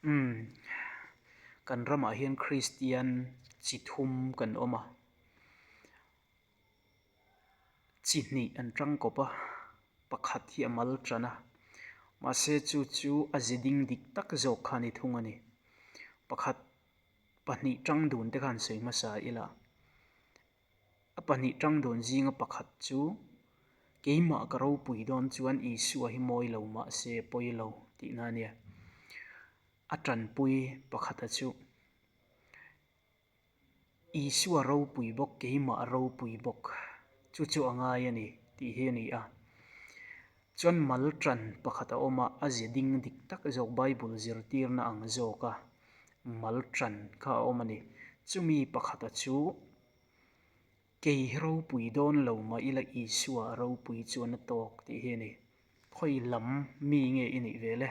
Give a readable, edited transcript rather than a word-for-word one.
Umm, kan ramah hian Kristian chi thum kan awm a, chi hnih an tangkawp a, pakhat hi a mal tan a, mahse chu chu a ze ding dik tak zawk kha a ni thung a ni. Pakhat pahnih tang dun te khan sawi hmasa ila. A pahnih tang dawn zinga pakhat chu, Keimah ka ropui dawn chuan Isua hi mawi lo mahse pawi lo tihna a nia. A tanpui pakhata chu, Isua ropui bawk, keimah ropui bawk, chu chu a ngai a ni tih hi a ni a. Chuan mal tan pakhat a awm a, a ze ding dik tak zawk Bible zirtirna ang zawka mal tan kha a awm a ni. Chumi pakhata chu kei hi ropui dawn lo mah ila Isua ropui chuan a tawk tih hi a ni. Khawi lam mi nge i nih ve le?